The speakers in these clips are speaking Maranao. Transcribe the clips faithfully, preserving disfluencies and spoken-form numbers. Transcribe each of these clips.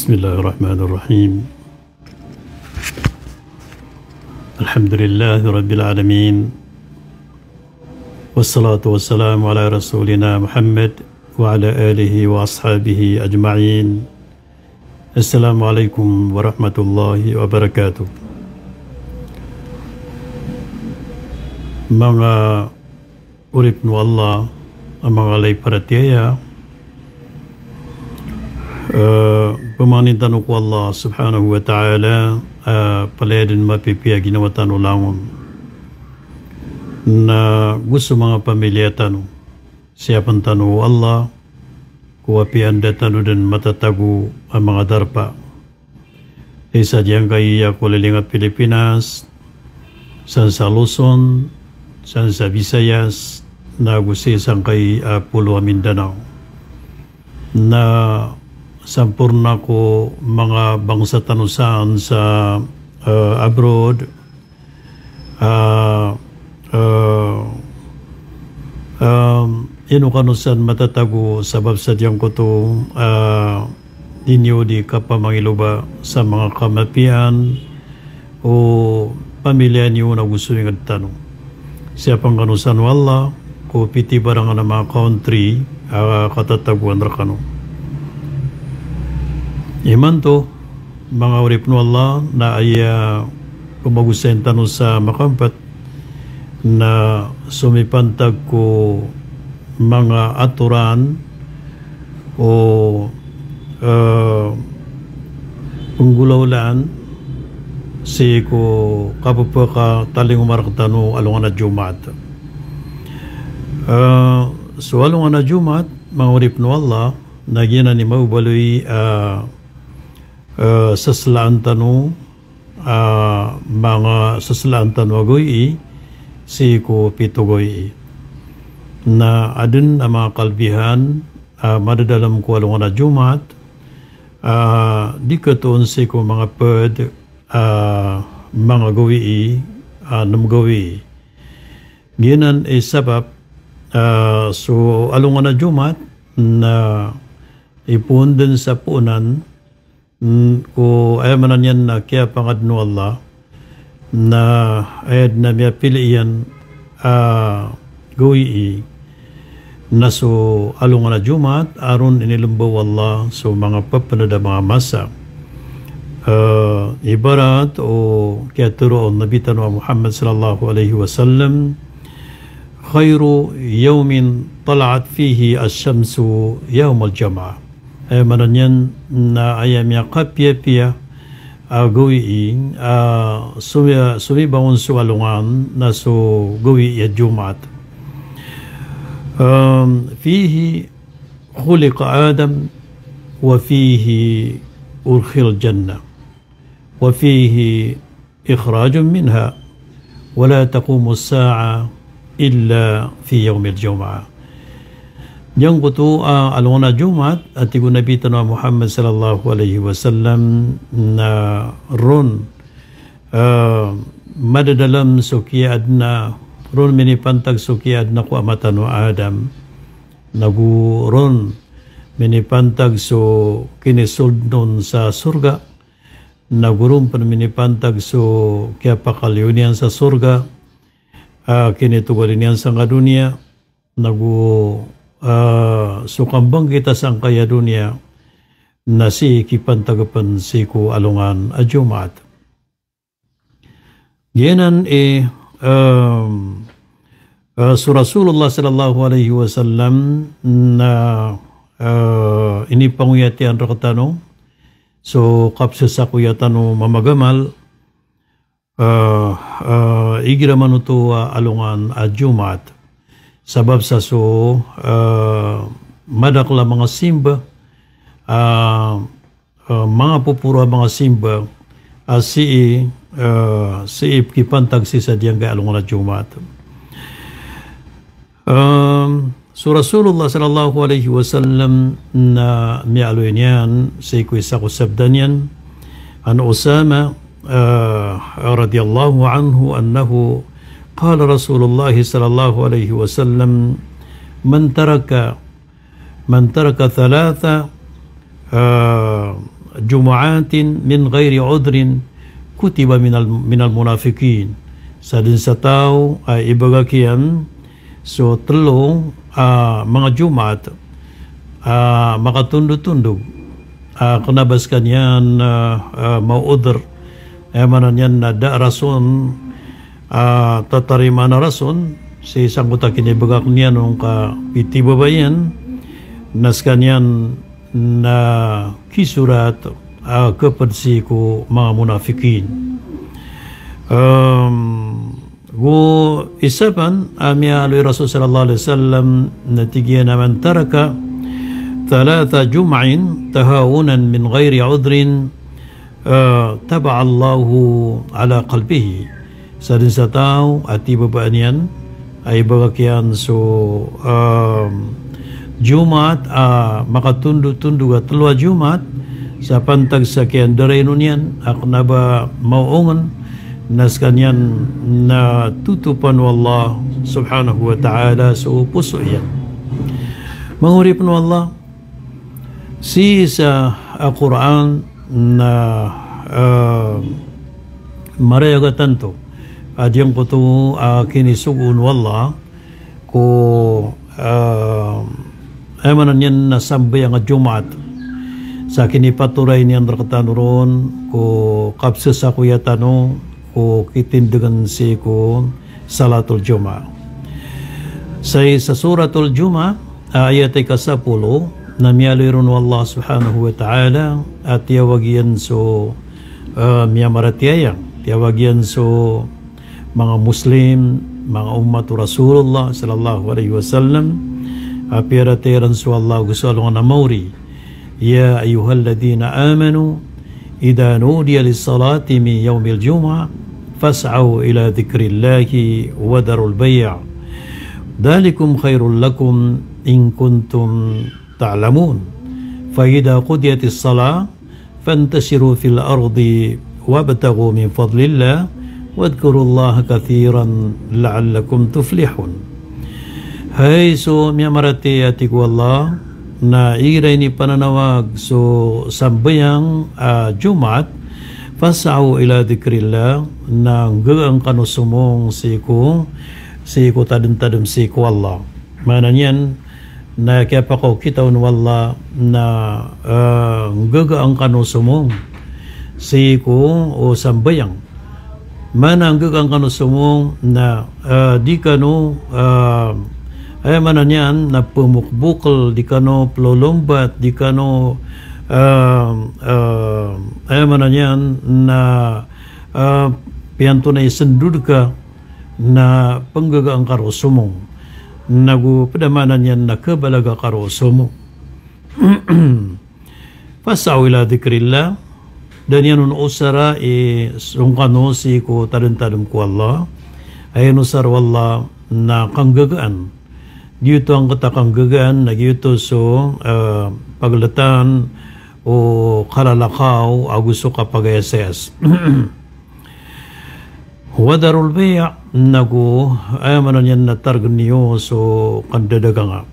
بسم الله الرحمن الرحيم. الحمد لله رب العالمين. والصلاة والسلام على رسولنا محمد وعلى آله وأصحابه أجمعين. السلام عليكم ورحمة الله وبركاته. Manga oripn o Allah a manga lay paratiyaya, eh, pamangnin tano ko Allah subhanahu wa ta'ala, eh, palaya dn mapipiya ginawa tano langon. Na go so manga pamiliya tano, siyapn tano o Allah ko apiya anda tano dn matatago a manga darpa. Isa giyangkai a koliling a Pilipinas, san sa Luzon, san sa Visayas, na go sii sangkai a polo a Mindanao. Na samporna ko manga bangsa tano san sa, eh, abroad, ah, eh, em, ino kano san matatago sabap sa giyangkoto, ah, di niyo di kapamangiloba sa manga kamapiyaan o pamiliya niyo na go so ingd tano. Siyapn kano san o Allah ko pitibarangan a manga country a katatagoan rkano. Imanto, manga oripn o Allah, na aya pmagosayn tano sa makampt na so mipantag ko manga atoran o, eh, pnggolawlaan sii ko kapphakatalingoma rktano o alongan a Jumaat. Eh, so alongan a Jumaat, manga oripn o Allah, na giyanan i mababaloy a, eh, saslaan tano, ah, manga saslaan tano a gawii sii ko pito gawii. Na adn a manga kalbihan a madadalm ko alongan a Jumaat, ah, di khatoon sii ko manga pd a manga gawii a nem gawii. Giyanan i sabap, ah, so alongan a Jumaat na ipoon dn sa poonan, mm, ko aya maana niyan na kiyapangadn o Allah, na aya dn a miyapili iyan a gawii na so alongan a Jumaat a ron inilembaw o Allah so manga pphnad a manga masa. Eh, ibarat o kiyatharo o Nabi tano a Muhammad sallallahu alaihi wasallam, "Khairu yawmin tala'at fihi ash-shamsu yawmal jam'ah." Aya maana niyan na aya miyakapiyapiya a gawii a somi-, somibangon so alongan na so gawii a Jumaat. Em, "Fihi khuliqa Adam, wa fihi udkhilal jannah, wa fihi ikhrajun minha, wa la taqumus sa'ah illa fi yawmil jum'ah." Giyangkoto a alongan a Jumaat, a tig o Nabi tano a Muhammad sallallahu alaihi wasallam, na ron, eh, madadalm so kiyaadna, ron minipantag so kiyaadna ko ama tano a Adam. Nago ron minipantag so kinisold on sa sorga. Nago ron pn minipantag so kiyapakaliyo niyan sa sorga, ah, kinitogali niyan sangkai a doniya, nago, ah, so kambangkit a sangkai a doniya, na sii kipantag pn sii ko alongan a Jumaat. Giyanan i, em, eh, so Rasulullah sallallahu alaihi wasallam na, eh, inipangoyat iyan rktano so kapsasakoya tano mamagamal, eh, eh, igira man oto a alongan a Jumaat. Sabap sa so, eh, madakl a manga simba, eh, eh, manga poporo a manga simba a sii, eh, sii kipantag sii sa giyangkai a alongan a Jumaat. Em, so Rasulullah sallallahu alaihi wasallam na miyaaloy niyan sii ko isa ko sabda niyan, an Usama, eh, radiyallahu anhu annahu qala Rasulullah sallallahu alaihi wasallam, "Man taraka, man taraka thalatha, eh, jum'atin min ghairi udhrin kutiba minal, minal munafiqin. Sadn sa taw a ibagak iyan so tlo a manga Jumaat a makatondotondog a kna ba skaniyan a, a, maodr, aya maana niyan na da a rason a tatarimaan a rason sii sangkoto a kinibagak niyan on ka pitibaba iyan, na skaniyan na kisorat a kapd sii ko manga munafiqin. Em, go isa pn a miyaaloy o Rasul sallallahu alaihi wasallam na tig iyan a man taraka thalatha jum'in tahawunan min ghairi udhrin, eh, taba'allahu ala qalbihi. Sadn sa taw a tibabaan iyan a ibagak iyan so, em, Jumaat a makatondotondog a tlo a Jumaat sa pantag sa kiyandarainon iyan a kna ba maongn, na skaniyan na totopan o Allah subhanahu wa ta'ala so poso iyan. Manga oripn o Allah, sii sa, ah, Qur'an na, ah, marayag a tanto a giyangkoto a kinisogoon o Allah ko, ah, aya maana niyan na sambayang a Jumaat. Sa kinipatoray niyan rktano ron ko kapsasakoya tano ko kitindgn sii ko Salatul Jumaah. Sii sa Suratul Jumaah, ah, ayat ika sapolo, na miyaaloy ron o Allah subhanahu wa ta'ala a tiyawag iyan so, ah, miyamaratiyaya, tiyawag iyan so manga Muslim, manga ummat o Rasulullah sallallahu alaihi wasallam, a piyaratiyaya ran so Allah ago so alongan a maori. Ya ayyuhalladhina amanu, idha nudiya lis-salati min yawmil jumu'ah, fas'aw ila dhikrillahi wa dharul bay'. Dhalikum khairul lakum in kuntum ta'lamun. Fa idha qudiyatis salah, fantashiru fil ardi wabtaghu min fadlillah, wadhkurullaha kathiran la'allakum tuflihun. Hay so miyamaratiyaya, tig o Allah, na igira inipananawag so sambayang a Jumaat, fas'aw ila dhikrillah, na nggagaan kano somong sii ko, sii ko tadmtadm sii ko Allah. Maana niyan, na kiyapakaokita on o Allah na, eh, nggagaan kano somong sii ko, o, sambayang. Maana nggagaan kano somong na, eh, di kano, eh, aya maana niyan na pmokbokl, di kano plolombat, di kano, eh, eh, aya maana niyan na, eh, piyanto na isndod ka na pnggagaan ka ron somong. Nago pd a maana niyan na khabalaga ka ron somong. Fas'aw ila dhikrillah, da niyan on osara i song kano sii ko tadmtadm ko Allah. Aya inosar o Allah na kanggagaan. Giyoto angkoto a kanggagaan, na giyoto so, eh, pagltan o kalalakaw ago so kapagayasayas. Wa dharul bay', nago, aya maana niyan na targn iyo so kandadaganga.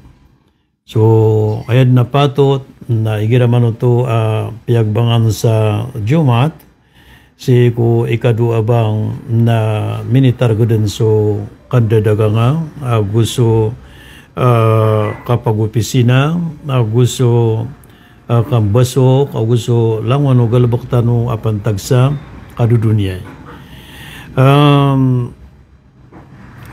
So, aya dn a patot na igira manoto a piyagbangan sa Jumaat, sii ko ikadowa a bang na minitargn dn so kandadaganga, ago so, ah, kapagopisina, ago so, ah, kambasok, ago so langon o galbk tano a pantag sa kadodoniyai. Em,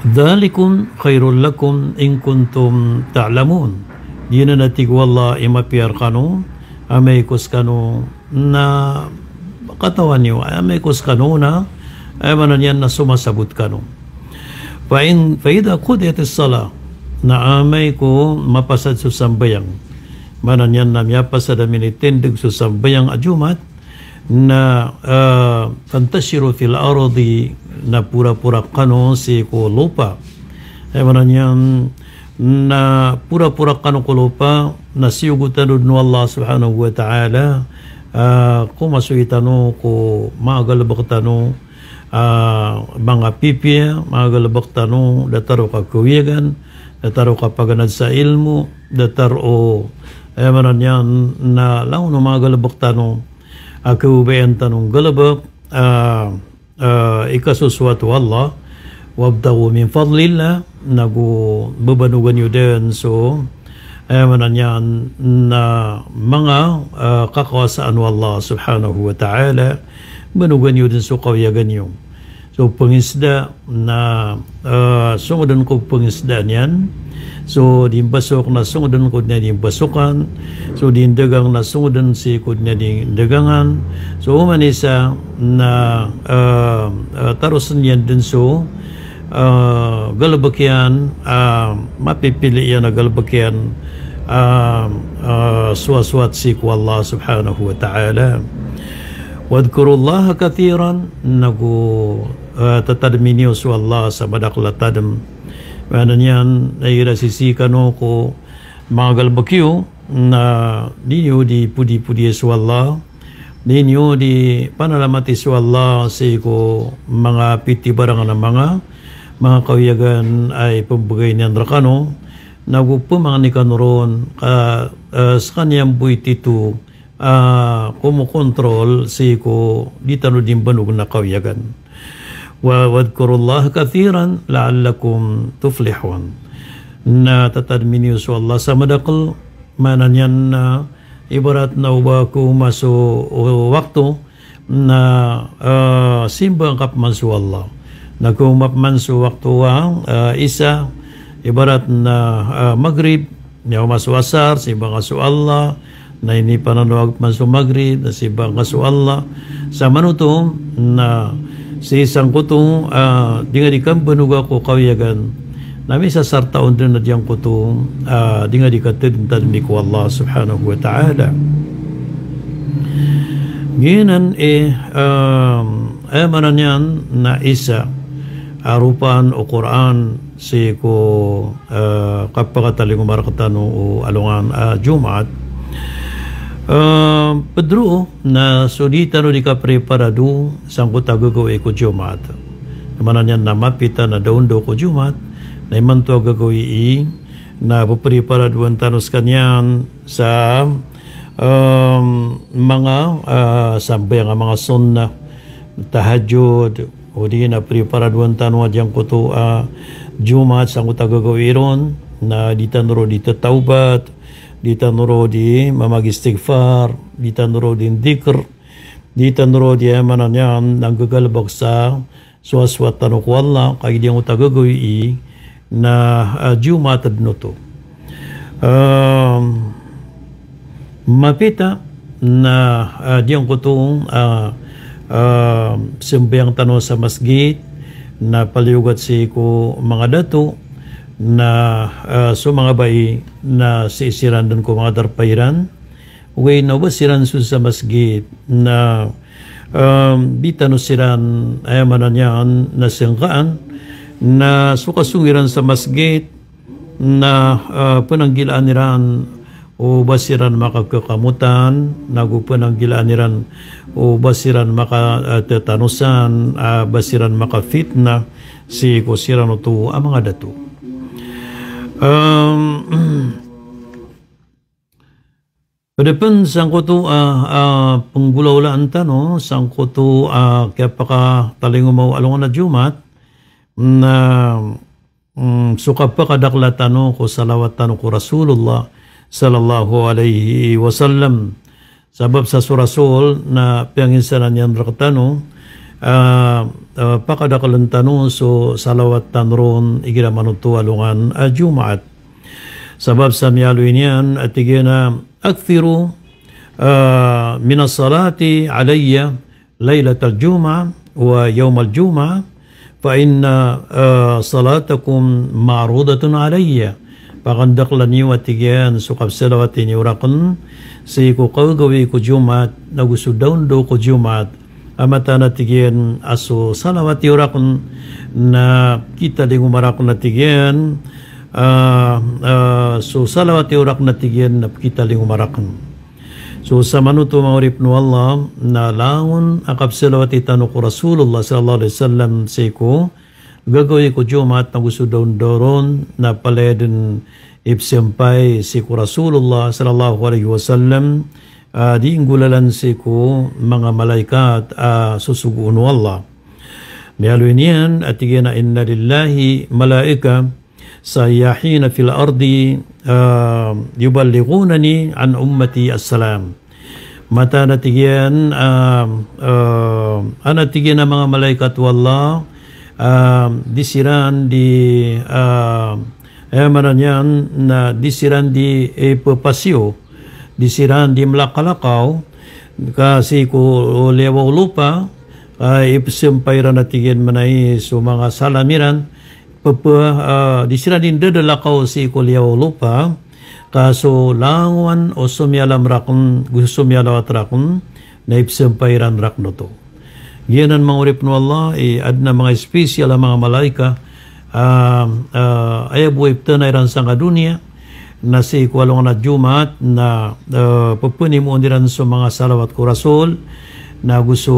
dhalikum khairul lakum in kuntum ta'lamun. Giyanan a tig o Allah i mapiya rkano, amay ko skano na katawan iyo, amay ko skano na, aya maana niyan na somasabot kano. Fa in, fa idha qudiyatis salah, na amay ko mapasad so sambayang. Maana niyan na miyapasad a minitindg so sambayang a Jumaat, na, eh, fantashiru fil ardi, na poraporak kano sii ko lopa. Aya maana niyan na poraporak kano ko lopa, na siyogotan o Allah subhanahu wa ta'ala, eh, ko masoy tano ko manga galbk tano, ah, manga pipiya, manga galbk tano, datar o kakawiyagan, datar o kapaganad sa ilmo, datar o, aya maana niyan na langon o manga galbk tano, a kababayaan tano nggalbk a, a, ikasosowat o Allah, wabtaghu min fadlillah, nago babanogan iyo dn so, aya maana niyan na manga, a, kakawasaan o Allah subhanahu wa ta'ala, banogan iyo dn so kawiyagan iyo. So pangisda na, a, songdn ko pangisdaan iyan. So di mbasok na songdn ko di niyan di mbasokan. So di ndagang na songdn sii ko di niyan di ndagangan. So oman isa na, a, a, tarosn iyan dn so, a, galbk iyan, a, mapipili iyan a galbk iyan, a, a, sowasowat sii ko Allah subhanahu wa ta'ala. Wadhkurullaha kathiran, nago, a, tatadmi niyo so Allah sa madakl a tadm. Maana niyan na igira sisii kano ko manga galbk iyo, na di niyo di podi-podiya so Allah, di niyo di panalamati so Allah sii ko manga pitibarang a manga, manga kawiyagan a ipmbgay niyan rkano, nago pmangni kano ron ka, a, skaniyan bo i tito a komokontrol sii ko di tano di mbanog na kawiyagan. Wa, wadhkurullaha kathiran la'allakum tuflihun. Na tatadmi niyo so Allah sa madakl, maana niyan na ibarat na o ba ko maso o wakto, na, a, simba ngka pman so Allah. Na ko mapman so wakto a, a, isa, ibarat na, a, Maghrib, niyan maso Asar, simba ngka so Allah, na inipananawag pman so Maghrib, na simba ngka so Allah. Sa manoto, na sii sangkoto, a, di nga di kambanoga ko kawiyagan, na misasarta on dn a giyangkoto, a, di nga di katadmtadmi ko Allah subhanahu wa ta'ala. Giyanan i, a, aya maana niyan na isa a ropaan o Qur'an sii ko, a, kapakatalingoma rktano o alongan a Jumaat. A, pd roo na so di tano di kapreparado sangkoto a gagawii ko Jumaat. Maana niyan na mapita na da on da ko Jumaat, na imanto a gagawii na ppreparadoan tano skaniyan sa, em, manga, eh, sambayang a manga sunnah, tahajjud, odi na preparadoan tano a giyangkoto a Jumaat sangkoto a gagawii ron, na di tano ron di tatawbat, di tano ron di mamag-istighfar, di tano ron di ndikr, di tano ron di, eh, maana niyan na nggagalbk sa sowasowat tano ko Allah, kagiya giyangkoto a gagawii na, ah, Jumaat dn oto. Em, mapita na, ah, giyangkoto, ah, ah, sambayang tano sa masgit, na paliyogat sii ko manga dato, na, ah, so manga bai na sii siran dn ko manga darpa iran, ogaid na o ba siran so sa masgit na, em, di tano siran, aya maana niyan na sangkaan, na so kasong iran sa masgit na, eh, pnanggilaan iran o ba siran makakakamotan, nago pnanggilaan iran o ba siran maka, eh, tetanosan, eh, ba siran makafitnah sii ko siran oto a manga dato. Em, Pd pn sangkoto a, a, pnggolawlaan tano, sangkoto a kiyapakatalingoma o alongan a Jumaat, na, mm, so kapakadakla tano ko salawat tano ko Rasulullah sallallahu alaihi wasallam. Sabap sa so Rasul na piyanginsanan iyan rktano, a, a, pakadakln tano so salawat tano ron igira manoto a alongan a Jumaat. Sabap sa miyaaloy niyan a tig iyan a, "Akthiru, ah, minas salati alayya laylatal jumu'ah wa yawmal jumu'ah, fa inna, ah, salatakum ma'rudatun alayya." Pakandakla niyo a tig iyan so kapsalawati niyo rakn sii ko kagagawii ko Jumaat, nago so daondaw ko Jumaat, a mataan a tig iyan a so salawat iyo rakn na pkitalingoma rakn a tig iyan, ah, ah, so salawat iyo rakn a tig iyan na pkitalingoma rakn. So samanoto manga oripn o Allah na langon a kapsalawati tano ko Rasulullah sallallahu alaihi wasallam sii ko gagawii ko Jumaat nago so daondaw ron na palaya dn ipsampay sii ko Rasulullah sallallahu alaihi wasallam, ah, di nggolalan sii ko manga malaikat a sosogoon o Allah. Miyaaloy niyan a tig iyan a inna lillahi malaika sayyahina fil ardi, ah, yuballighunani an ummati assalam. Mataan a tig iyan, ah, ah, adn a tig iyan a manga malaikat o Allah, ah, di siran di, ah, aya maana niyan na di siran di, eh, pepasiyo, di siran di melakalakaw, ka sii ko liyawaw o lopa, ah, ipesempay iran a tig iyan manay so manga salam iran, pepe, ah, di siran di ndadalakaw sii ko liyawaw o lopa, ka so langowan o somiyalam rakn, go somiyalawat rakn, na ipesempay iran rakn oto. Giyanan manga oripn o Allah, i adn a manga special a manga malaika, ah, ah, aya bo iptana iran sangka doniya, na sii ko alongan a Jumaat, na, ah, pepenimoon iran so manga salawat ko Rasul, na go so,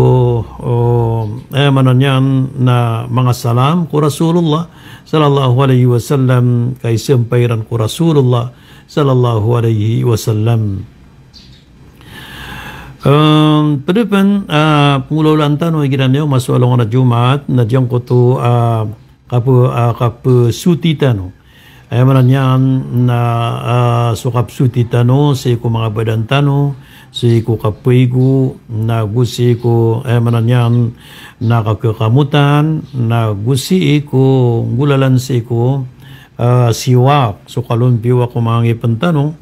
oh, aya maana niyan na manga salam ko Rasulullah sallallahu alaihi wasallam, ka isempay iran ko Rasulullah sallallahu alaihi wasallam. Em, pd pn, ah, pengolaolaan tano igira miyaoma so alongan a Jumaat, na giyangkoto, ah, kape-, ah, kapesoti tano. Aya maana niyan na, ah, so kapesoti tano sii ko manga badan tano, sii ko kapaigo, na go sii ko, aya maana niyan na kakekamotan, na go sii ko nggolalan sii ko, ah, siwak, so kalompiyo ko manga ngipn tano,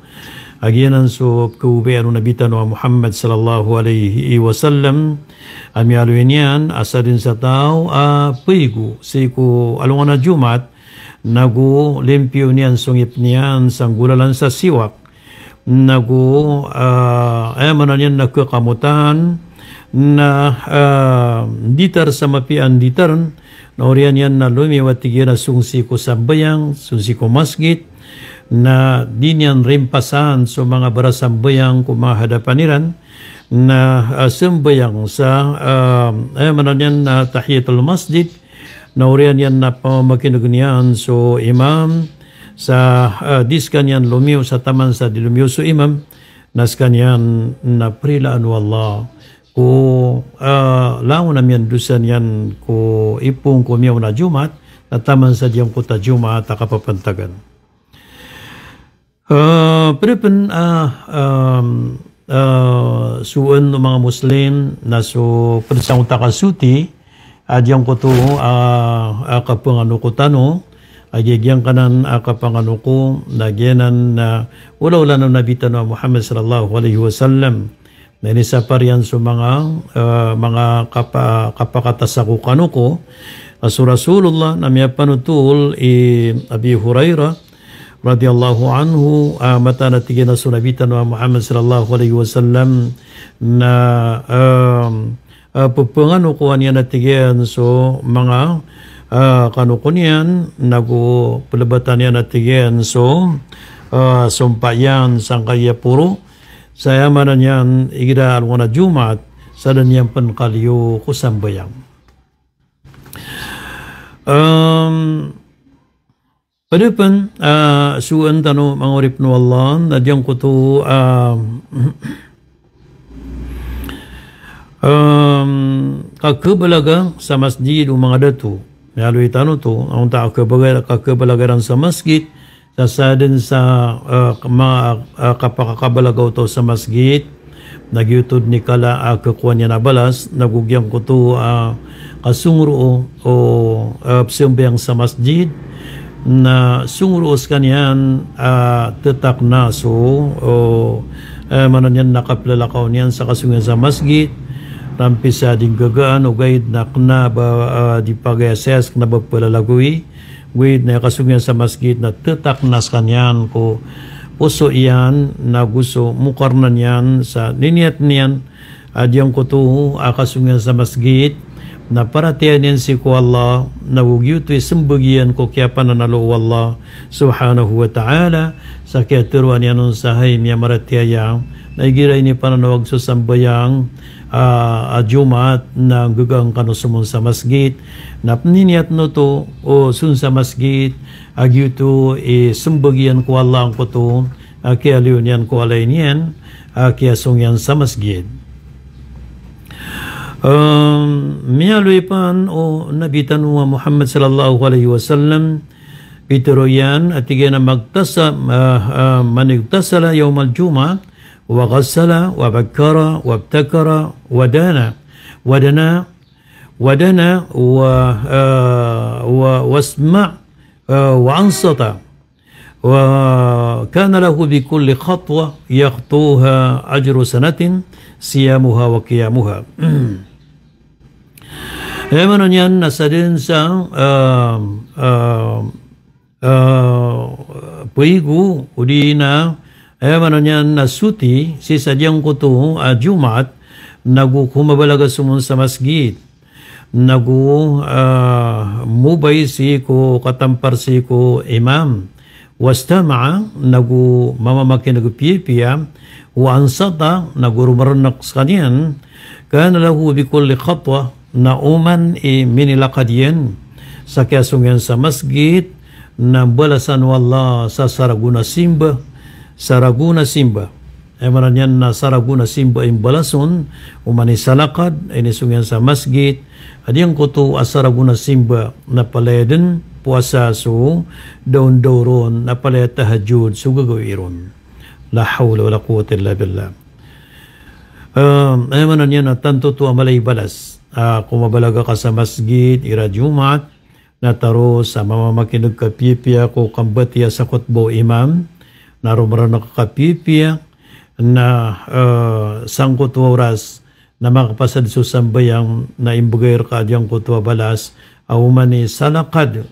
a giyanan so kaobayaan o Nabi tano a Muhammad sallallahu alaihi wasallam, a miyaaloy niyan a sadn sa taw a paigo sii ko alongan a Jumaat, na go limpiyo niyan so ngipn iyan sa nggolalan sa siwak, na go, ah, aya maana niyan na kekamotan, na, ah, nditar sa mapiya a nditarn, na oriyan iyan na lomiyo a tig iyan a song sii ko sambayang, song sii ko masgit, na di niyan rimpasan so manga barasambayang ko manga hadapan iran, na, ah, sambayang sa, ah, aya maana niyan na tahiyatul masjid, na oriyan iyan na pamakinegen iyan so imam, sa, ah, di sekaniyan lomiyo sa taman sa di lomiyo so imam, na sekaniyan na prilaan o Allah ko, ah, langon a miyandosa niyan ko ipon ko miyaona a Jumaat, na taman sa giyangkoto a Jumaat a kapapantagan. Ah, pd pn, ah, em, ah, so on o manga Muslim na so pd sangkoto a kasoti, ah, giyangkoto, ah, ah, kapanganoko tano, ah, giyangkanan, ah, kapanganoko, na giyanan, ah, olaolaan o Nabi tano a Muhammad sallallahu alaihi wasallam. Na inisapar iyan so manga, eh, manga kapa-, kapakatasako kano ko, na so Rasulullah na miyapanotol i Abi Hurairah radhiyallahu anhu, ah, mataan a tig iyan a so Nabi tano a Muhammad sallallahu alaihi wasallam na, em, eh, pepanganokoan iyan a tig iyan so manga, eh, kanoko niyan, nago pelebatan iyan a tig iyan so, eh, sompa iyan sangkaya poro, sa aya maana niyan igira alongan a Jumaat, sa da niyan pn kaliyo ko sambayang. Em, pd pn, ah, so on tano manga oripn o Allah, na giyangkoto, ah, em, kakebalaga sa masjid o manga dato. Miyaaloy tano oto, antaa kakebalaga, kakebalaga iran sa masjid, sa sadn sa, eh, kama-, eh, kapakakabalagaw o taw sa masjid, na giyoto dn i kala a kekowa niyan a balas, nago giyangkoto a kasongroo o, eh, pesambayang sa masjid, na songroo sekaniyan a tetakna so, o, eh, maana niyan na kaplalakaw niyan sa kasong iyan sa masjid, rampi sa di nggagaan, ogaid na kena ba, eh, di pagaya sa aya sekena ba pelalakawi, Gowit na aya kasong iyan sa masjid na tetakna sekaniyan ko poso iyan, nago so mokarna niyan sa niniyat niyan a giyangkoto a kasong iyan sa masjid na paratiyaya niyan sii ko Allah, nago giyoto i sembag iyan ko kiyapananalo o Allah subhanahu wa ta'ala, sa kiyateroa niyan on sa hay miyamaratiyaya, na igira inipananawag so sambayang, ah, a Jumaat na nggagaan kano somon sa masjid, na peniniyat noto o son sa masjid a giyoto i sembag iyan ko Allah angkoto, a kiyaliyo niyan ko walay niyan a kiyasong iyan sa masgit. Em, miyaaloy pn o Nabi tano a Muhammad sallallahu alaihi wasallam, pitharo iyan a tig iyan a magtasa-, ah, ah, man igtasala yawmal jumu'ah, wa ghassala, wa bakkara, wa ibtakara, wa dana, wa dana, wa dana, wa, ah, wa, wasma', ah, wa ansata. Wa kana lahu bi kulli khatwa yakhtuha ajru sanatin siyamuha wa qiyamuha. Aya maana niyan na sadn sa, ah, ah, ah, paigo, odi na, aya maana niyan na soti, sii sa giyangkoto a Jumaat, nago komabalaga somon sa masgit. Nago, ah, mobay sii ko katampar sii ko imam. Wastama'a, nago mamamakineg piyapiya. Wa ansata, nago romarnk skaniyan. Kana lahu bi kulli khatwa, na oman i minilakad iyan sa kiyasong iyan sa masgit, na mbalasan o Allah sa saragon a simba, saragon a simba. Aya maana niyan na saragon a simba i mbalason, oman i salakad a inisong iyan sa masgit, a giyangkoto a saragon a simba na palaya dn powasa so daondaw ron, na palaya tahajjud so gagawii ron. La hawla wala quwwata illa billah. Em, aya maana niyan na tanto oto a mala i balas. Ah, komabalaga ka sa masgit, igira Jumaat, na taro sa mamamakineg ka piyapiya ko kambatiya sa khotba o imam, na romarnk ka piyapiya, na, eh, sangkoto a oras, na makapasad so sambayang, na imbgay rka a giyangkoto a balas, a oman i salakad,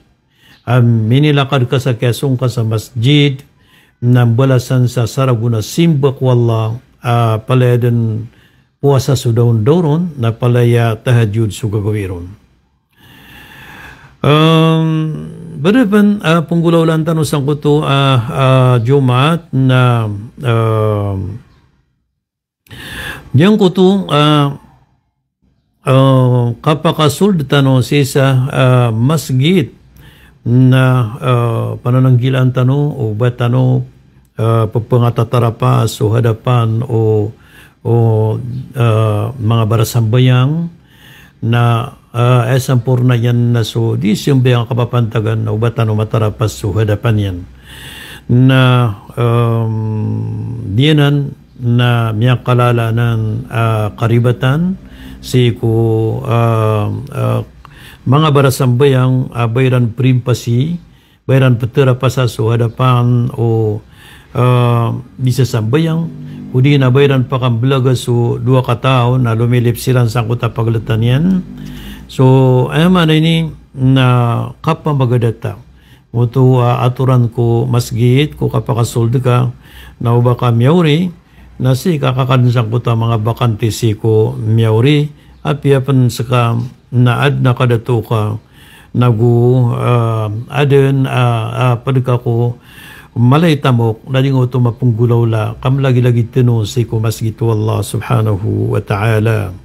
a minilakad ka sa kiyasong ka sa masgit, na mbalasan sa saragon a simba ko Allah, a palaya dn powasa so daondaw ron, na palaya tahajjud so gagawii ron. Em, bada pn, ah, penggolawlaan tano sangkoto, ah, ah, Jumaat na, em, giyangkoto, ah, ah, kapakasold tano sii sa, ah, masgit na, ah, panananggilaan tano o ba tano ah, pphangatatarapa so hadapan o, o, ah, manga barasambayang na, ah, aya samporna iyan na so di sambayang a kapapantagan na o ba tano matarapa so hadapan iyan. Na, em, giyanan na miyakalala anan, ah, karibatan sii ko, ah, ah, manga barasambayang, ah, ba iran primpasi, ba iran ptharapasa so hadapan o, ah, di sasambayang, odi na ba iran pakamblaga so dowa kataw na lomilip siran sangkoto a pagltan iyan. So, aya maana ini na kapamagadata. Oto, ah, atoran ko masgit, ko kapakasold ka, na o ba ka miyaori, na sii ka kakadn sangkoto a manga bakante sii ko miyaori, apiya pn ska na adn a kadato ka, nago, ah, adn, ah, ah, pd ka ko mala i tamok, na di nga oto mapenggolawla, ka mlagilagid tano sii ko masgit o Allah subhanahu wa ta'ala.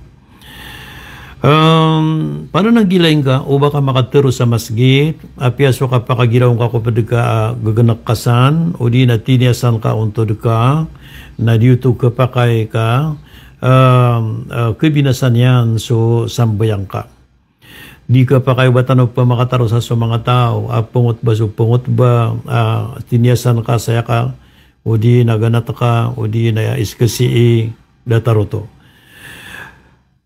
Em, panananggilaan ka o ba ka makatero sa masgit, apiya so kapakagiraw ngka ko pd ka, ah, ggnek ka san, odi na tiniyasan ka ontod ka, na di oto kapakay ka, em, eh, kabinasa niyan so sambayang ka. Di kapakay o ba tano pmakataro sa so manga taw a pngotba so pngotba, ah, tiniyasan ka saya ka, odi na ganat ka, odi na iskasii, datar oto.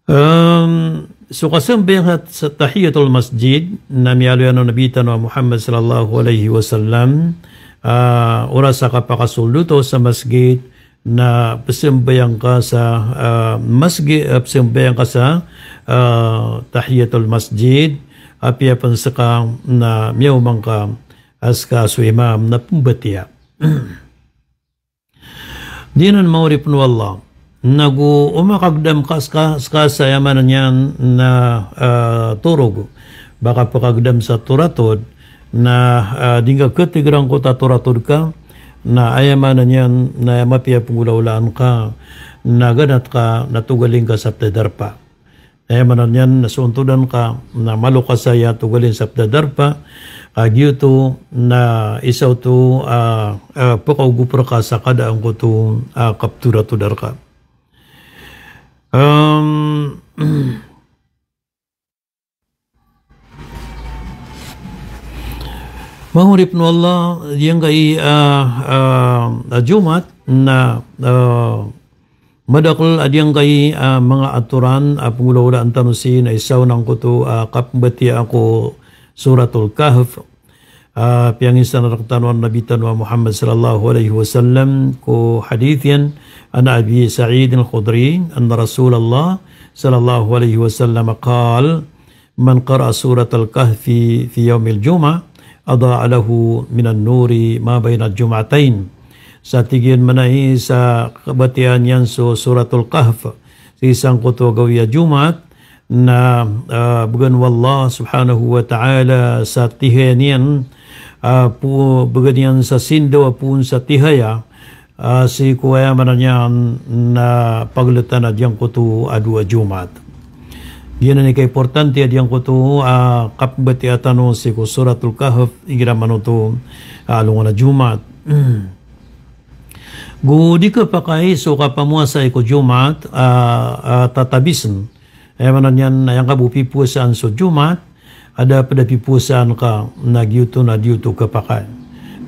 Em, so kasambayang sa, sa tahiyatul masjid, na miyaaloy anan o Nabi tano a Muhammad sallallahu alaihi wasallam, ah, oras a kapakasold oto sa masgit, na psambayang ka sa, ah, masgit, ah, psambayang ka sa, ah, tahiyatul masjid, apiya pn ska na miyaoma ngka a ska so imam na pmbatiya. Di anan maori pn o Allah. Nago o makagdam ka ska, ska sa aya maana niyan na, ah, torog. Ba ka pkagdam sa toratod, na, ah, di ngka khatig rangkoto a toratod ka, na aya maana niyan na aya mapiya a pnggolawlaan ka, na ganat ka, na togalin ka sa pdadarpa. Aya maana niyan na so ontodan ka, na malo ka saya togalin sa pdadarpa, A giyoto na isa oto a, a, pekaogop reka sa kada angkoto a kaptoratod reka. Em, Manga oripn o Allah, giyangkai a, a, a Jumat na, a, madakel a giyangkai a manga atoran a pnggolaolaan tano sii na isa on angkoto a kapmbatiyaa ko Suratul Kahf. A, piyangisanan rektano o Nabi tano a Muhammad sallallahu alaihi wasallam ko hadith iyan, an Abi Sa'id Al-Khudri anna Rasulullah sallallahu alaihi wasallam qal, "Man qara'a Suratal Kahfi fi yawmil jum'ah, adha'a lahu minan nuri ma bainal jum'atayn." Sa tig iyan, manay sa kabatiyaan iyan so Suratul Kahf sii sangkoto a gawii a Jumat, na, a, began o Allah subhanahu wa ta'ala sa tihaya niyan, a, po, began iyan sa sindaw a poon sa tihaya, a, sii ko aya maana niyan na pagltan a giyangkoto a dowa a Jumat. Giyanan i kaimportante a giyangkoto a kapmbatiyaa tano sii ko Suratul Kahf igira manoto a alongan a Jumat. Go di kapakay so kapamowasai ko Jumat a, a tatabisn. Aya maana niyan na giyangka bo pipowasaan so Jumat, a da pd a pipowasaan ka na giyoto na giyoto kapakay.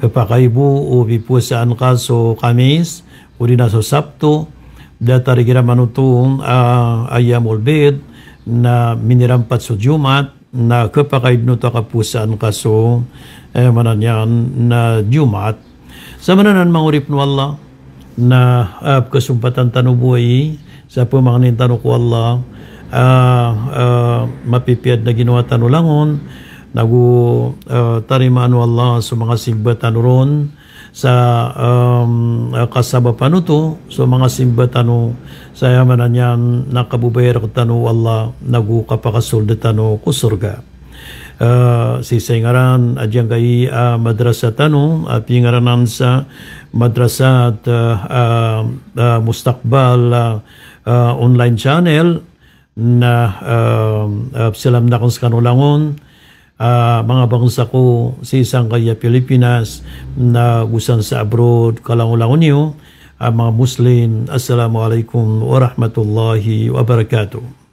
Kapakay bo o pipowasaan ka so Kamis, odi na so Sabto, datar igira manoto a, Ayyamul Bid, na minirampat so Jumat, na kapakay dn oto a kapowasaan ka so, aya maana niyan na Jumat. Sa maana nan manga oripn o Allah, na, a, pkhasompatan tano bo aya sa pmangnin tano ko Allah, a, a, mapipiya dn a ginawa tano langon, nago, a, tarimaan o Allah so manga simba tano ron, sa, em, a, kasabapan oto so manga simba tano, sa aya maana niyan na kababayad rektano o Allah, nago kapakasold tano ko sorga. A, sii sa ingaran a giyangkai a madrasa tano a pingaranan sa Madrasat, a, a, a, Mustaqbal, a, a, online channel, na, a, a, pzalamn akn skano langon, a, manga bangsa ko sii sangkaya Pilipinas, nago san sa abroad, kalangolangon iyo a manga Muslim. Assalamu alaikum warahmatullahi wabarakatuh.